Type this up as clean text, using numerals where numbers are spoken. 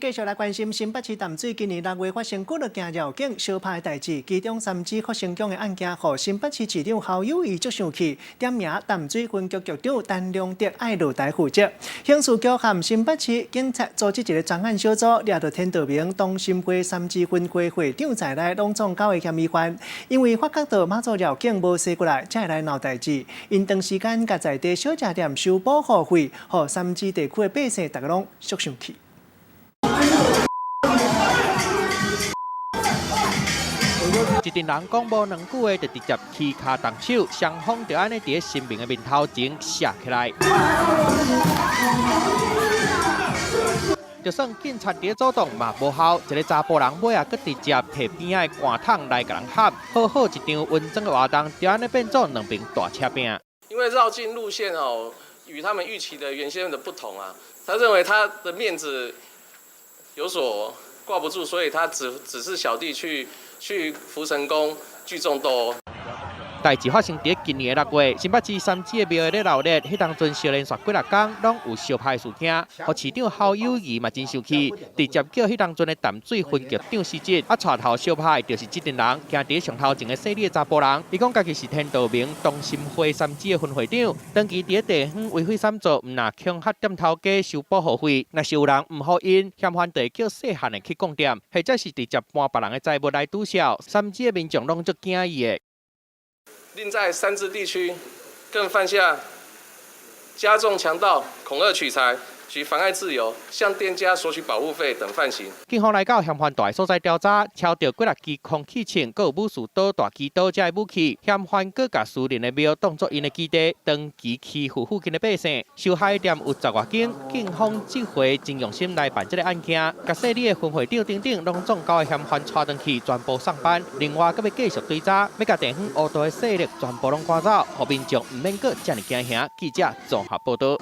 繼續來關心新北市淡水今年6月發生幾落件繞境相拍的代誌，其中三芝福成宮的案件，予新北市市長侯友宜足生氣，點名淡水分局局長陳良德愛落台負責。刑事局和新北市警察組織一個專案小組，掠著天道盟同心會三芝分會會長在內，攏總九个嫌疑犯，因為發覺到媽祖繞境無駛過來，才會來鬧代誌。𪜶長時間共在地小食店收保護費，予三芝地區的百姓逐家攏足生氣。一陣人講無兩句話，就直接起跤動手，雙方就按呢佇神明的面頭前摔起來。就算警察佇咧阻擋嘛無效，一個查埔人尾仔閣直接提邊仔的罐桶來共人撼，好好一場溫裝的活動，就按呢變做兩邊大車拚。因為繞境路線哦，與他們預期的原先的不同啊，他認為他的面子有所掛不住，所以他只是小弟去福成宮聚眾鬥毆。代誌發生佇今年的6月，新北市三芝的廟會咧鬧熱，彼當陣相連續幾若工攏有相拍事件，予市長侯友宜嘛真生氣，直接叫彼當陣的淡水分局長辭職，啊，帶頭相拍的就是這陣人，行佇上頭前的細膩的查埔人，伊講家己是天道盟同心會三芝的分會長，長期佇地方為非三做，毋若恐嚇店頭家收保護費，若是有人毋予𪜶，嫌犯就會叫細漢的去摃店，或者是直接搬別人的財物來拄痟，三芝的民眾攏足驚伊的。另在三芝地區，更犯下加重強盜、恐嚇取財及妨礙自由、向店家索取保護費等犯行。警方來到嫌犯蹛的所在調查，抄著幾若支空氣槍，閣有武士刀、大枝刀這的武器。嫌犯閣共私人的廟當作𪜶的基地，長期欺負附近的百姓。受害店有十外間，警方這回真用心來辦這個案件，共細膩的分會長等等，攏總九个嫌犯帶轉去，全部送辦。另外，閣欲繼續追查，欲共地方黑道的勢力全部攏趕走，予民眾毋免閣遮爾驚嚇。記者綜合報導。